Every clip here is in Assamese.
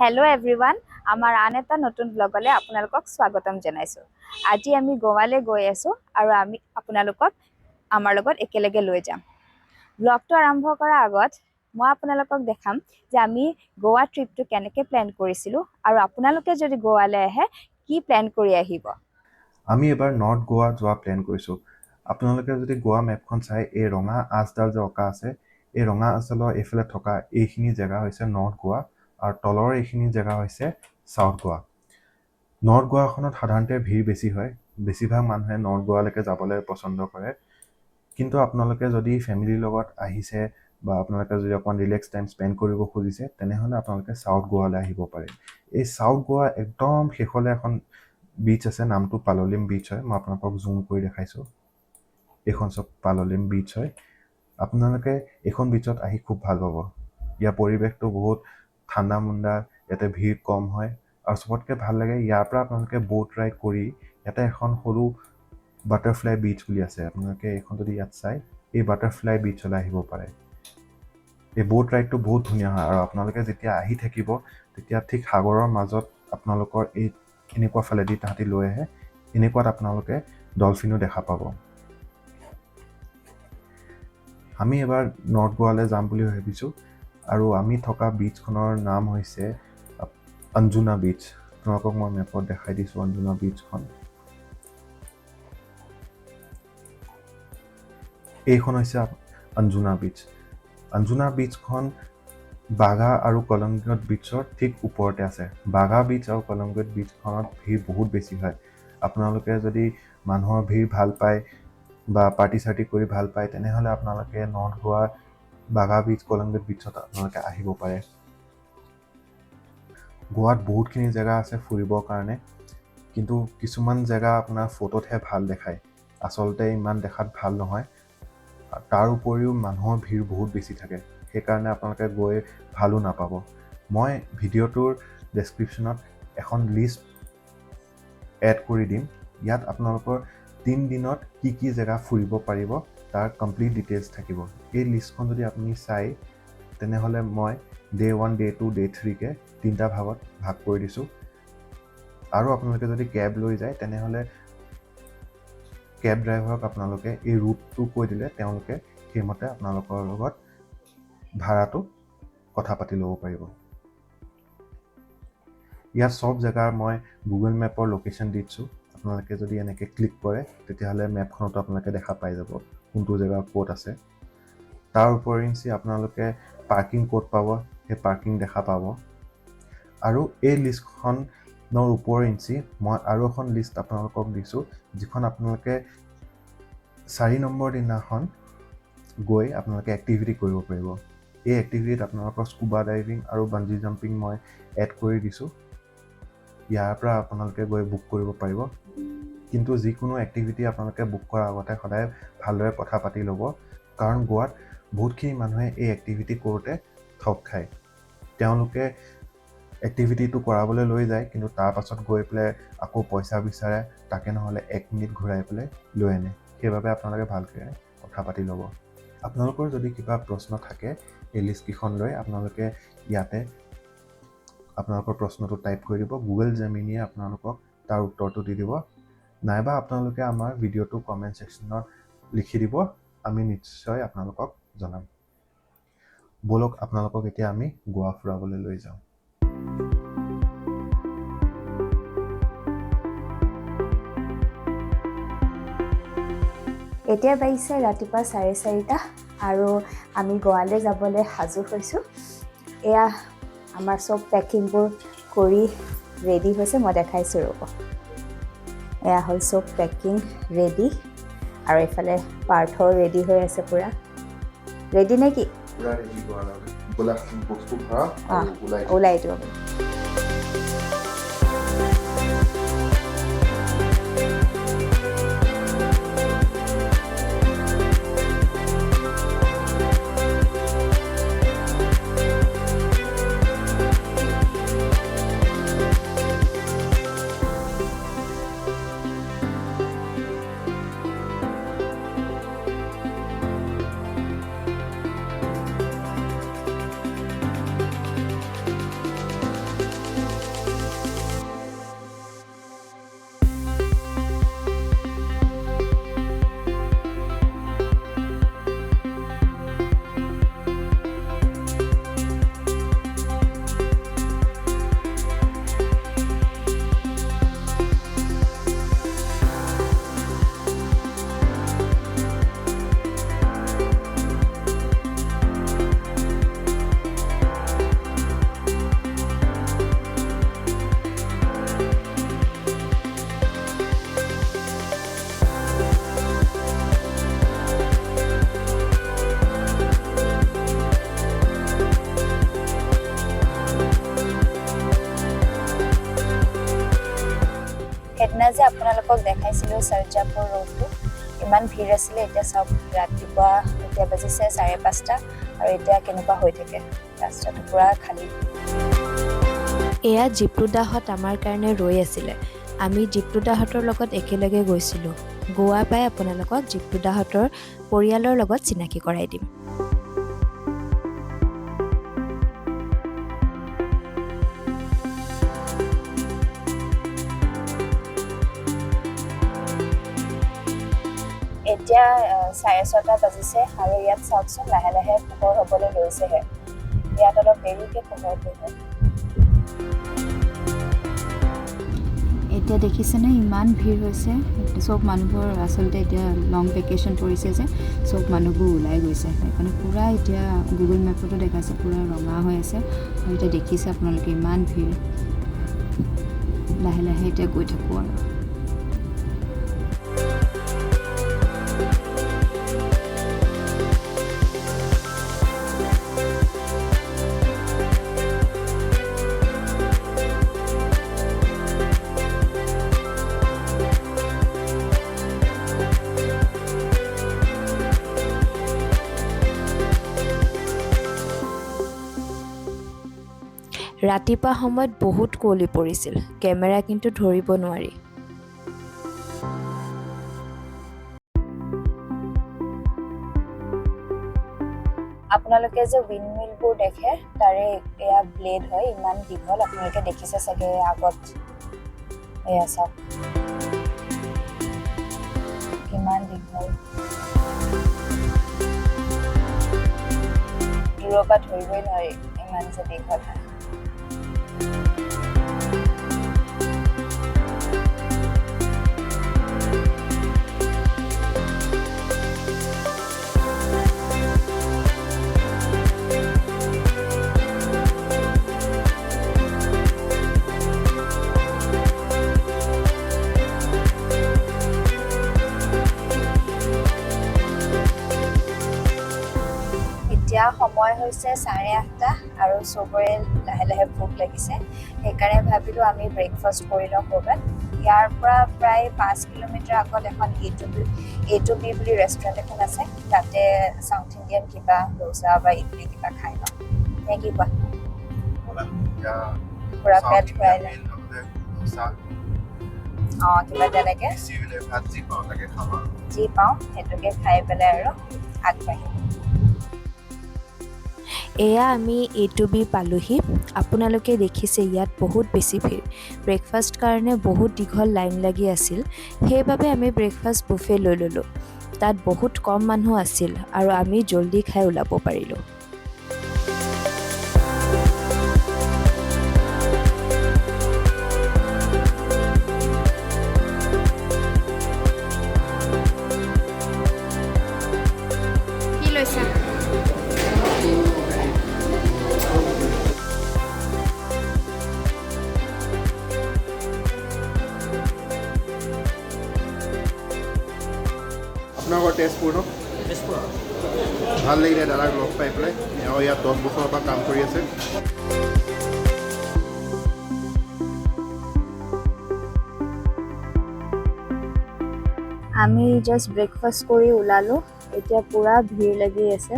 হেল্ল' এভৰিৱান, আমাৰ আন এটা নতুন ব্লগলৈ আপোনালোকক স্বাগতম জনাইছোঁ। আজি আমি গোৱালৈ গৈ আছোঁ আৰু আমি আপোনালোকক আমাৰ লগত একেলগে লৈ যাম। ব্লগটো আৰম্ভ কৰাৰ আগত মই আপোনালোকক দেখাম যে আমি গোৱা ট্ৰিপটো কেনেকৈ প্লেন কৰিছিলোঁ আৰু আপোনালোকে যদি গোৱালৈ আহে কি প্লেন কৰি আহিব। আমি এবাৰ নৰ্থ গোৱা যোৱা প্লেন কৰিছোঁ। আপোনালোকে যদি গোৱা মেপখন চাই, এই ৰঙা আঁচডাল যে অঁকা আছে, এই ৰঙা আঁচডালৰ এইফালে থকা এইখিনি জেগা হৈছে নৰ্থ গোৱা আৰু তলৰ এইখিনি জেগা হৈছে চাউথ গোৱা। নৰ্থ গোৱাখনত সাধাৰণতে ভিৰ বেছি হয়, বেছিভাগ মানুহে নৰ্থ গোৱালৈকে যাবলৈ পচন্দ কৰে। কিন্তু আপোনালোকে যদি ফেমিলিৰ লগত আহিছে বা আপোনালোকে যদি অকণমান ৰিলেক্স টাইম স্পেণ্ড কৰিব খুজিছে, তেনেহ'লে আপোনালোকে চাউথ গোৱালৈ আহিব পাৰে। এই চাউথ গোৱা একদম শেষলৈ এখন বীচ আছে, নামটো পালোলিম বীচ হয়। মই আপোনালোকক জুম কৰি দেখাইছোঁ, এইখন চব পালোলিম বীচ হয়। আপোনালোকে এইখন বীচত আহি খুব ভাল পাব। ইয়াৰ পৰিৱেশটো বহুত ঠাণ্ডা মুণ্ডা, ইয়াতে ভিৰ কম হয় আৰু চবতকৈ ভাল লাগে ইয়াৰ পৰা আপোনালোকে ব'ট ৰাইড কৰি ইয়াতে এখন সৰু বাটাৰফ্লাই বীচ বুলি আছে, আপোনালোকে এইখন যদি ইয়াত চায় এই বাটাৰফ্লাই বীচলৈ আহিব পাৰে। এই ব'ট ৰাইডটো বহুত ধুনীয়া হয় আৰু আপোনালোকে যেতিয়া আহি থাকিব তেতিয়া ঠিক সাগৰৰ মাজত আপোনালোকৰ এই এনেকুৱা ফালেদি তাহাঁতি লৈ আহে, এনেকুৱাত আপোনালোকে ডলফিনো দেখা পাব। আমি এবাৰ নৰ্থ গোৱালৈ যাম বুলি ভাবিছোঁ আৰু আমি থকা বীচখনৰ নাম হৈছে অঞ্জুনা বীচ। আপোনালোকক মই মেপত দেখাই দিছোঁ অঞ্জুনা বীচখন। এইখন হৈছে অঞ্জুনা বীচ। অঞ্জুনা বীচখন বাঘা আৰু কলংগট বীচৰ ঠিক ওপৰতে আছে। বাঘা বীচ আৰু কলংগট বীচখনত ভিৰ বহুত বেছি হয়। আপোনালোকে যদি মানুহৰ ভিৰ ভাল পায় বা পাৰ্টি চাৰ্টি কৰি ভাল পায়, তেনেহ'লে আপোনালোকে নৰ্থ গোৱা বাঘা বীচ, কলংগট বীচত আপোনালোকে আহিব পাৰে। গোৱাত বহুতখিনি জেগা আছে ফুৰিবৰ কাৰণে, কিন্তু কিছুমান জেগা আপোনাৰ ফটোতহে ভাল দেখায়, আচলতে ইমান দেখাত ভাল নহয়। তাৰ উপৰিও মানুহৰ ভিৰ বহুত বেছি থাকে, সেইকাৰণে আপোনালোকে গৈ ভালো নাপাব। মই ভিডিঅ'টোৰ ডেছক্ৰিপশ্যনত এখন লিষ্ট এড কৰি দিম, ইয়াত আপোনালোকৰ 3 দিনত কি কি জেগা ফুৰিব পাৰিব তাৰ কমপ্লিট ডিটেইলছ থাকিব। এই লিষ্টখন যদি আপুনি চায় তেনেহ'লে মই ডে 1, ডে 2, ডে 3কে 3টা ভাগত ভাগ কৰি দিছোঁ। আৰু আপোনালোকে যদি কেব লৈ যায় তেনেহ'লে কেব ড্ৰাইভাৰক আপোনালোকে এই ৰুটটো কৈ দিলে তেওঁলোকে সেইমতে আপোনালোকৰ লগত ভাড়াটো কথা পাতি ল'ব পাৰিব। ইয়াত চব জেগাৰ মই গুগল মেপৰ লোকেশ্যন দি দিছোঁ, আপোনালোকে যদি এনেকৈ ক্লিক কৰে তেতিয়াহ'লে মেপখনতো আপোনালোকে দেখা পাই যাব কোনটো জেগা ক'ত আছে। তাৰ উপৰিঞ্চি আপোনালোকে পাৰ্কিং ক'ত পাব সেই পাৰ্কিং দেখা পাব। আৰু এই লিষ্টখনৰ উপৰিঞ্চি মই আৰু এখন লিষ্ট আপোনালোকক দিছোঁ, যিখন আপোনালোকে 4 নম্বৰ দিনাখন গৈ আপোনালোকে এক্টিভিটি কৰিব পাৰিব। এই এক্টিভিটিত আপোনালোকৰ স্কুবা ডাইভিং আৰু বাঞ্জি জাম্পিং মই এড কৰি দিছোঁ। ইয়াৰ পৰা আপোনালোকে গৈ বুক কৰিব পাৰিব। কিন্তু যিকোনো এক্টিভিটি আপোনালোকে বুক কৰাৰ আগতে সদায় ভালদৰে কথা পাতি ল'ব, কাৰণ গোৱাত বহুতখিনি মানুহে এই এক্টিভিটি কৰোঁতে ঠগ খায়। তেওঁলোকে এক্টিভিটিটো কৰাবলৈ লৈ যায়, কিন্তু তাৰ পাছত গৈ পেলাই আকৌ পইচা বিচাৰে, তাকে নহ'লে 1 মিনিট ঘূৰাই পেলাই লৈ আনে। সেইবাবে আপোনালোকে ভালকৈ কথা পাতি ল'ব। আপোনালোকৰ যদি কিবা প্ৰশ্ন থাকে এই লিষ্টকেইখন লৈ আপোনালোকে ইয়াতে আপোনালোকৰ প্ৰশ্নটো টাইপ কৰি দিব, গুগল জেমিনিয়ে আপোনালোকক তাৰ উত্তৰটো দি দিব। নাইবা আপোনালোকে আমাৰ ভিডিঅ'টো কমেণ্ট ছেকশ্যনত লিখি দিব, আমি নিশ্চয় আপোনালোকক জনাম। ব'লক আপোনালোকক এতিয়া আমি গোৱা ফুৰাবলৈ লৈ যাওঁ। এতিয়া বাজিছে ৰাতিপুৱা 4:30 আৰু আমি গোৱালৈ যাবলৈ সাজু হৈছোঁ। এয়া আমাৰ চব পেকিংবোৰ কৰি ৰেডি হৈছে, মই দেখাইছোঁ ৰ'ব। এয়া হ'ল চব পেকিং ৰেডি আৰু এইফালে পাৰ্থও ৰেডি হৈ আছে, পূৰা ৰেডি নে কি? ওলাই দিওঁ। সেইদিনা যে আপোনালোকক দেখাইছিলোঁ সৰজাপুৰ ৰোডটো, ইমান ভিৰ আছিলে। এতিয়া চাওক, ৰাতিপুৱা এতিয়া বাজিছে 5:30 আৰু এতিয়া কেনেকুৱা হৈ থাকে, ৰাস্তাটো পূৰা খালী। এয়া জিপ্ৰুদাহঁত আমাৰ কাৰণে ৰৈ আছিলে। আমি জিপ্ৰুদাহঁতৰ লগত একেলগে গৈছিলোঁ। গোৱা পাই আপোনালোকক জিপ্ৰুদাহঁতৰ পৰিয়ালৰ লগত চিনাকি কৰাই দিম। এতিয়া 6:30 বাজিছে আৰু ইয়াত চাওকচোন, লাহে লাহে পোহৰ হ'বলৈ লৈছেহে। ইয়াত অলপ দেৰিকৈ পোহৰটো হয়। এতিয়া দেখিছেনে ইমান ভিৰ হৈছে। চব মানুহবোৰ আচলতে এতিয়া লং ভেকেশ্যন পৰিছে যে চব মানুহবোৰ ওলাই গৈছে, সেইকাৰণে পূৰা এতিয়া গুগল মেপতো দেখাইছে পূৰা ৰঙা হৈ আছে। আৰু এতিয়া দেখিছে আপোনালোকে ইমান ভিৰ। লাহে লাহে এতিয়া গৈ থাকোঁ আৰু। ৰাতিপুৱা সময়ত বহুত কুঁৱলী পৰিছিল, কেমেৰা কিন্তু ধৰিব নোৱাৰি। আপোনালোকে যে উইণ্ডমিলবোৰ দেখে, তাৰে এয়া ব্লেড হয়, ইমান দীঘল। আপোনালোকে দেখিছে চাগে আগত। এয়া চাওক কিমান দীঘল, দূৰৰ পৰা ধৰিবই নোৱাৰি ইমান যে দীঘল হয়। এতিয়া সময় হৈছে 8:30 আৰু চবৰে লাহে লাহে ভোক লাগিছে, সেইকাৰণে ভাবিলোঁ আমি ব্ৰেকফাষ্ট কৰি লওঁ ক'ৰবাত। ইয়াৰ পৰা প্ৰায় 5 কিলোমিটাৰ আগত এখন এ টু বি বুলি ৰেষ্টুৰেণ্ট এখন আছে, তাতে চাউথ ইণ্ডিয়ান কিবা দোচা বা ইডলি কিবা খাই লওঁ নে কি কোৱা? পূৰা পেট ভৰাই লওঁ। অঁ, কিবা তেনেকে যি পাওঁ সেইটোকে খাই পেলাই আৰু আগবাঢ়িম। এয়া আমি এ টু বি পালোহি। আপোনালোকে দেখিছে ইয়াত বহুত বেছি ভিৰ। ব্ৰেকফাষ্ট কাৰণে বহুত দীঘল লাইন লাগি আছিল, সেইবাবে আমি ব্ৰেকফাষ্ট বুফে লৈ ল'লোঁ। তাত বহুত কম মানুহ আছিল আৰু আমি জল্দি খাই ওলাব পাৰিলোঁ। কি লৈছা? আপোনাৰ ঘৰ তেজপুৰ ন? ভাল লাগিলে দাদাক লগ পাই পেলাই। এওঁ ইয়াত 10 বছৰৰ পৰা কাম কৰি আছে। আমি জাষ্ট ব্ৰেকফাষ্ট কৰি ওলালোঁ। এতিয়া পূৰা ভিৰ লাগি আছে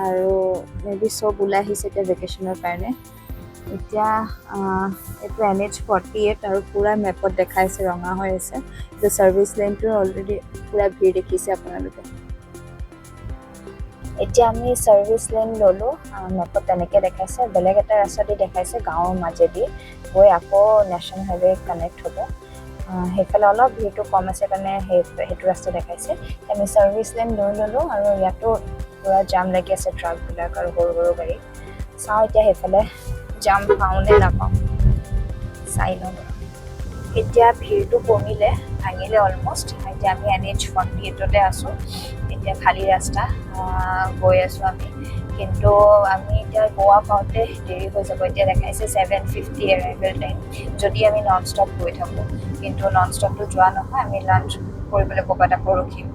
আৰু মে বি চব ওলাই আহিছে এতিয়া ভেকেশ্যনৰ কাৰণে। এতিয়া এইটো NH 48 আৰু পূৰা মেপত দেখাইছে ৰঙা হৈ আছে। এইটো ছাৰ্ভিচ লেনটো অলৰেডি পূৰা ভিৰ দেখিছে আপোনালোকে। এতিয়া আমি ছাৰ্ভিচ লেন ল'লোঁ, মেপত তেনেকৈ দেখাইছে, বেলেগ এটা ৰাস্তা দি দেখাইছে গাঁৱৰ মাজেদি গৈ আকৌ নেশ্যনেল হাইৱে কানেক্ট হ'ব। সেইফালে অলপ ভিৰটো কম আছে কাৰণে সেইটো ৰাস্তা দেখাইছে। আমি ছাৰ্ভিচ লেন লৈ ল'লোঁ আৰু ইয়াতো পূৰা জাম লাগি আছে, ট্ৰাকবিলাক আৰু সৰু সৰু গাড়ী। চাওঁ এতিয়া সেইফালে জাম পাওঁ নে নাপাওঁ, চাই লওঁ বাৰু। এতিয়া ভিৰটো কমিলে, ভাঙিলে অলমষ্ট। এতিয়া আমি NH 48তে আছোঁ। এতিয়া খালী ৰাস্তা, গৈ আছোঁ আমি। কিন্তু আমি এতিয়া গোৱা পাওঁতে দেৰি হৈ যাব। এতিয়া দেখাইছে 7:50 এৰাইভেল টাইম, যদি আমি নন ষ্টপ গৈ থাকোঁ। কিন্তু নন ষ্টপটো যোৱা নহয়, আমি লাঞ্চ কৰিবলৈ ক'ৰবাত আকৌ ৰখিম।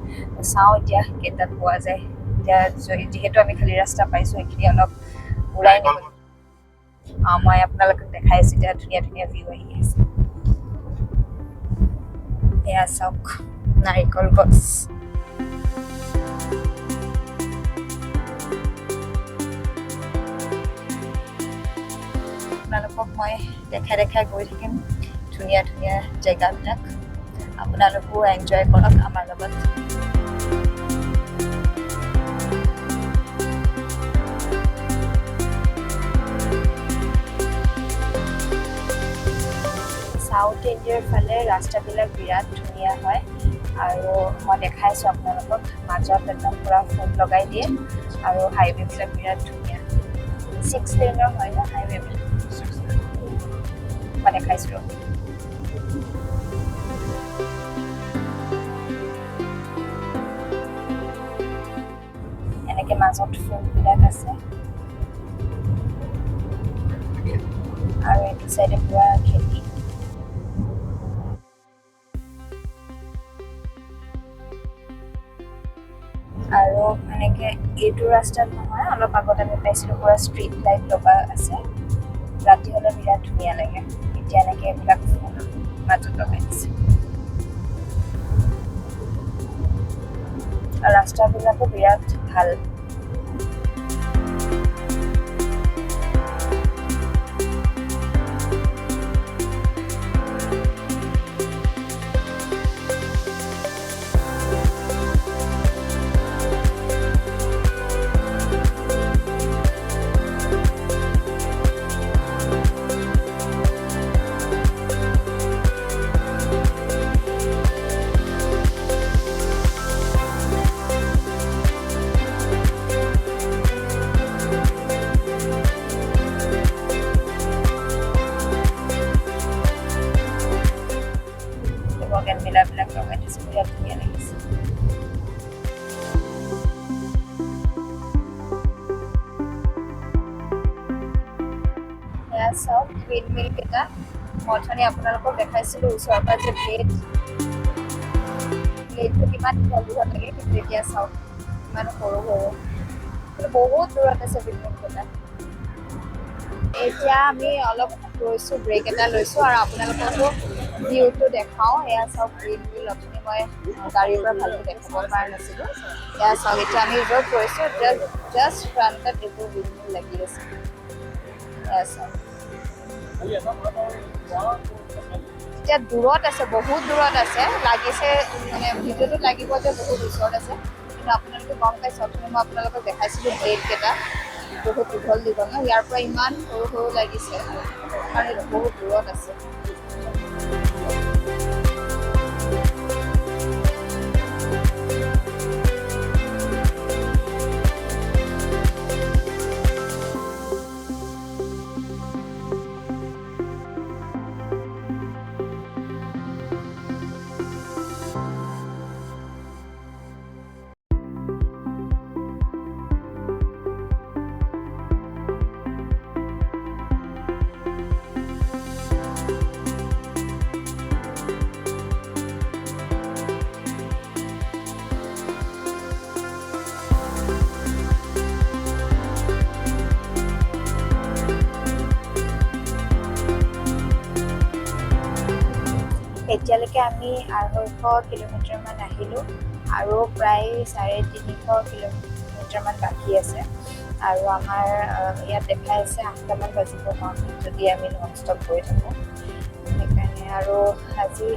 চাওঁ এতিয়া কেইটাত পোৱা যায়। এতিয়া যিহেতু আমি খালী ৰাস্তা পাইছোঁ, সেইখিনি অলপ ওলাই নিব। মই আপোনালোকক দেখাই আছোঁ এতিয়া, ধুনীয়া ধুনীয়া ভিউ আহি আছে। এয়া চাওক নাৰিকল গছ। আপোনালোকক মই দেখাই দেখাই গৈ থাকিম ধুনীয়া ধুনীয়া জেগাবিলাক। আপোনালোকো এনজয় কৰক আমাৰ লগত। চাউথ ইণ্ডিয়াৰ ফালে ৰাস্তাবিলাক বিৰাট ধুনীয়া হয় আৰু মই দেখাইছোঁ আপোনালোকক, মাজত একদম পূৰা ফুল লগাই দিয়ে আৰু হাইৱেবিলাক বিৰাট ধুনীয়া। 6 লেনৰ হয় ন হাইৱেবিলাক, মই দেখাইছোঁ। এনেকে মাজত ফুলবিলাক আছে আৰু এইটো চাইডে পুৰা খেতি। আৰু এনেকে এইটো ৰাস্তাত নহয়, অলপ আগত আমি পাইছিলোঁ পুৰা ষ্ট্ৰীট লাইট লগা আছে। ৰাতি হ'লে বিৰাট ধুনীয়া লাগে। এতিয়া এনেকে এইবিলাক ফুল মাজত লগাই দিছে আৰু ৰাস্তাবিলাকো বিৰাট ভাল। বগেনভিলাবিলাক লগাই থৈছে, বিৰাট ধুনীয়া লাগিছে। এয়া চাওক উইণ্ড মিল কেইটা। মই অথনি আপোনালোকক দেখাইছিলোঁ ওচৰৰ পৰা যে ব্লেডটো কিমান দীঘল দীঘল লাগে, কিন্তু এতিয়া চাওক কিমান সৰু সৰু, কিন্তু বহুত দূৰত আছে উইণ্ড মিল কেইটা। এতিয়া আমি অলপ ৰৈছোঁ, ব্ৰেক এটা লৈছোঁ আৰু আপোনালোককো ভিউটো দেখাওঁ। এয়া চাওক উইণ্ড মিল। অথনি মই গাড়ীৰ পৰা ভালকৈ দেখাব পৰা নাছিলোঁ। এয়া চাওক, এতিয়া আমি য'ত ৰৈছোঁ জাষ্ট ফ্ৰণ্টত এইবোৰ উইণ্ড মিল লাগি আছে। এয়া চাওক, এতিয়া দূৰত আছে, বহুত দূৰত আছে লাগিছে, মানে ভিডিঅ'টোত লাগিব যে বহুত ওচৰত আছে, কিন্তু আপোনালোকে গম পাইছে অথনি মই আপোনালোকক দেখাইছিলোঁ ব্লেড কেইটা বহুত দীঘল দীঘল ন, ইয়াৰ পৰা ইমান সৰু সৰু লাগিছে কাৰণ এইটো বহুত দূৰত আছে। এতিয়ালৈকে আমি 250 কিলোমিটাৰমান আহিলোঁ আৰু প্ৰায় 350 কিলোমিটাৰমান বাকী আছে। আৰু আমাৰ ইয়াত দেখাই আছে 8টামান বাজিব পাওঁতে যদি আমি নন ষ্টপ গৈ থাকোঁ। সেইকাৰণে আৰু আজি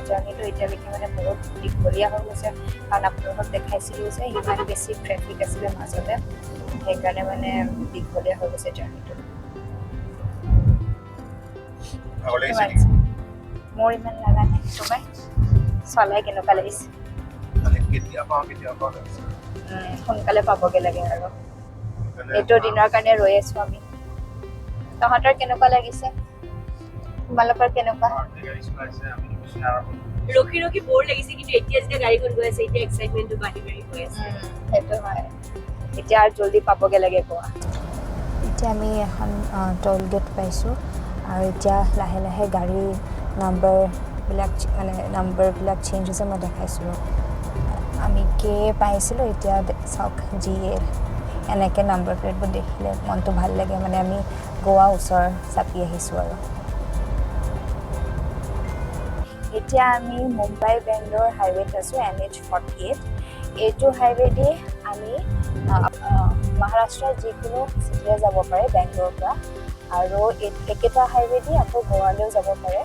জাৰ্ণিটো এতিয়ালৈকে মানে বহুত দীঘলীয়া হৈ গৈছে, কাৰণ আপোনালোকক দেখাইছিলোঁ যে ইমান বেছি ট্ৰেফিক আছিলে মাজতে, সেইকাৰণে মানে দীঘলীয়া হৈ গৈছে জাৰ্ণিটো। ভাগৰ লাগিছে নেকি? মোৰ ইমান লগা নাই, তোমাৰ চলাই কেনেকুৱা লাগিছে? মানে কেতিয়া পাওঁ কেতিয়া পাওঁ লাগিছে। সোনকালে পাবগৈ লাগে আৰু এইটো দিনৰ কাৰণে ৰৈ আছো আমি। তহঁতৰ কেনেকুৱা লাগিছে? তোমালোকৰ কেনেকুৱা? গাড়ী চলাইছে, আমি বিচনাৰ ৰখি ৰখি বৰ লাগিছে, কিন্তু এতিয়া যেতিয়া গাড়ীখন গৈ আছে এতিয়া এক্সাইটমেণ্টটো বাঢ়ি বাঢ়ি গৈ আছে। সেইটো হয়, এতিয়া আৰু জল্দি পাবগৈ লাগে গোৱা। এতিয়া আমি এখন ট'ল গেট পাইছোঁ আৰু এতিয়া লাহে লাহে গাড়ী নাম্বাৰবিলাক মানে নাম্বাৰবিলাক চেঞ্জ হৈছে, মই দেখাইছোঁ। আমি কে পাইছিলোঁ, এতিয়া চাওক জি এ। এনেকৈ নাম্বাৰ প্লেটবোৰ দেখিলে মনটো ভাল লাগে, মানে আমি গোৱা ওচৰ চাপি আহিছোঁ। আৰু এতিয়া আমি মুম্বাই বেংগলোৰ হাইৱেত আছোঁ, NH 48। এইটো হাইৱে দি আমি মহাৰাষ্ট্ৰৰ যিকোনো চিটিলৈ যাব পাৰে বেংগলোৰৰ পৰা আৰু একেটা হাইৱে দি আকৌ গোৱালৈও যাব পাৰে।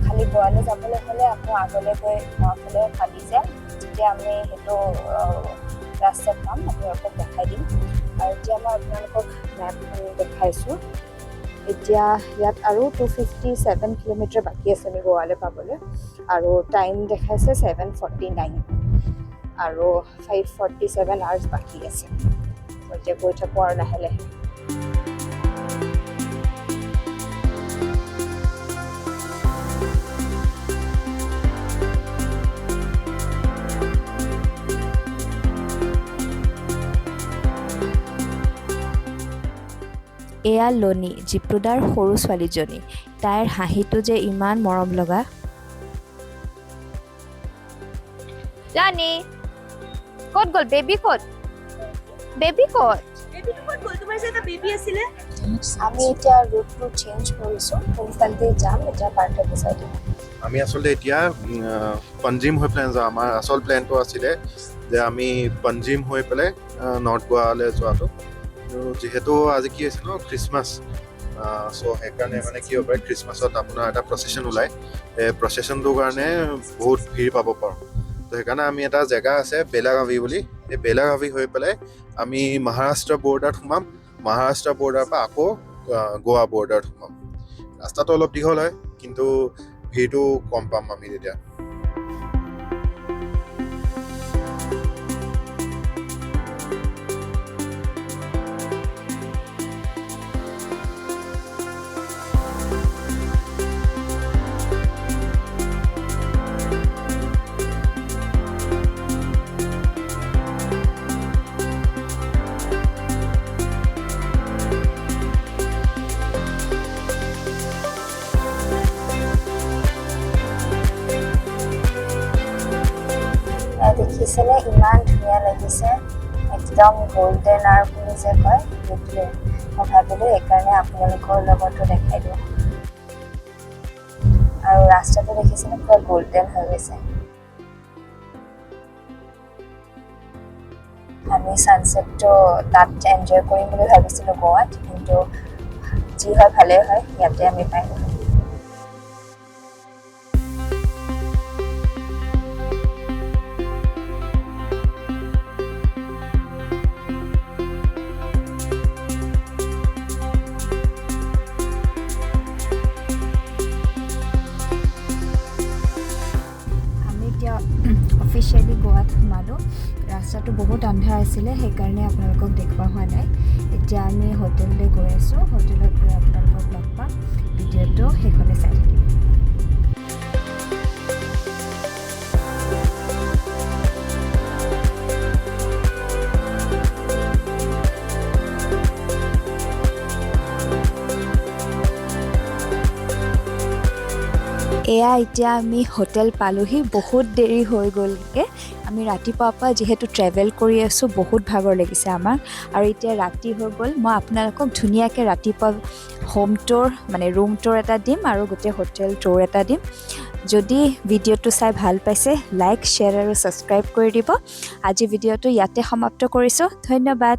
খালি গোৱালৈ যাবলৈ হ'লে আকৌ আগলৈ গৈ বাওঁফালে ফালি যায়। যেতিয়া আমি সেইটো ৰাস্তাত পাম, আপোনালোকক দেখাই দিম। আৰু এতিয়া মই আপোনালোকক মেপখন দেখাইছোঁ। এতিয়া ইয়াত আৰু 257 কিলোমিটাৰ বাকী আছে আমি গোৱালৈ পাবলৈ আৰু টাইম দেখাইছে 7:49 আৰু 547 আৱাৰ্ছ বাকী আছে। এতিয়া গৈ থাকোঁ আৰু লাহে লাহে। এয়া লনী, জিপ্ৰুদাৰ সৰু ছোৱালীজনী। তাইৰ হাঁহিটো যে ইমান মৰম লগা! লানি ক'ত গ'ল? বেবী ক'ত? বেবী ক'ত? বেবীটো ক'ত গ'ল? তোমাৰ যে এটা বেবী আছিলে। আমি এতিয়া ৰুটটো চেঞ্জ কৰিছোঁ। কোনফালেদি যাম এতিয়া পাৰ্থে বুজাই দিম। আমি আচলতে এতিয়া পঞ্জিম হৈ পেলাই যাওঁ। আমাৰ আচল প্লেনটো আছিলে যে আমি পঞ্জিম হৈ পেলাই নৰ্থ গোৱালৈ যোৱাটো। কিন্তু যিহেতু আজি কি হৈছে ন, খ্ৰীষ্টমাছ, চ' সেইকাৰণে মানে কি হ'ব পাৰে, খ্ৰীষ্টমাছত আপোনাৰ এটা প্ৰচেশ্যন ওলায়। এই প্ৰচেশ্যনটোৰ কাৰণে বহুত ভিৰ পাব পাৰোঁ। তো সেইকাৰণে আমি এটা জেগা আছে বেলাগাভি বুলি, এই বেলাগাভি হৈ পেলাই আমি মহাৰাষ্ট্ৰ বৰ্ডাৰত সোমাম। মহাৰাষ্ট্ৰ বৰ্ডাৰৰ পৰা আকৌ গোৱা বৰ্ডাৰত সোমাম। ৰাস্তাটো অলপ দীঘল হয়, কিন্তু ভিৰটো কম পাম আমি তেতিয়া। এয়া দেখিছেনে, ইমান ধুনীয়া লাগিছে, একদম গল্ডেন আৱাৰ বুলি যে কয় সেইটোৱে। মই ভাবিলোঁ সেইকাৰণে আপোনালোকৰ লগতো দেখাই দিওঁ। আৰু ৰাস্তাটো দেখিছেনে, পুৰা গল্ডেন হৈ গৈছে। আমি ছানছেটটো তাত এনজয় কৰিম বুলি ভাবিছিলোঁ গোৱাত, কিন্তু যি হয় ভালেই হয়, ইয়াতে আমি পাই গ'লোঁ। আমি এতিয়া অফিচিয়েলি গোৱাত সোমালোঁ। ৰাস্তাটো বহুত আন্ধাৰ আছিলে, সেইকাৰণে আপোনালোকক দেখুওৱা হোৱা নাই। এতিয়া আমি হোটেললৈ গৈ আছোঁ। হোটেলত গৈ আপোনালোকক লগ পাম। ভিডিঅ'টো শেষলৈ চাই থাকিব। এয়া এতিয়া আমি হোটেল পালোহি। বহুত দেৰি হৈ গ'লগৈ। আমি ৰাতিপুৱাৰ পৰা যিহেতু ট্ৰেভেল কৰি আছোঁ, বহুত ভাগৰ লাগিছে আমাৰ আৰু এতিয়া ৰাতি হৈ গ'ল। মই আপোনালোকক ধুনীয়াকৈ ৰাতিপুৱা হোম ট'ৰ, মানে ৰুম ট'ৰ এটা দিম আৰু গোটেই হোটেল ট'ৰ এটা দিম। যদি ভিডিঅ'টো চাই ভাল পাইছে, লাইক, শ্বেয়াৰ আৰু ছাবস্ক্ৰাইব কৰি দিব। আজি ভিডিঅ'টো ইয়াতে সমাপ্ত কৰিছোঁ। ধন্যবাদ।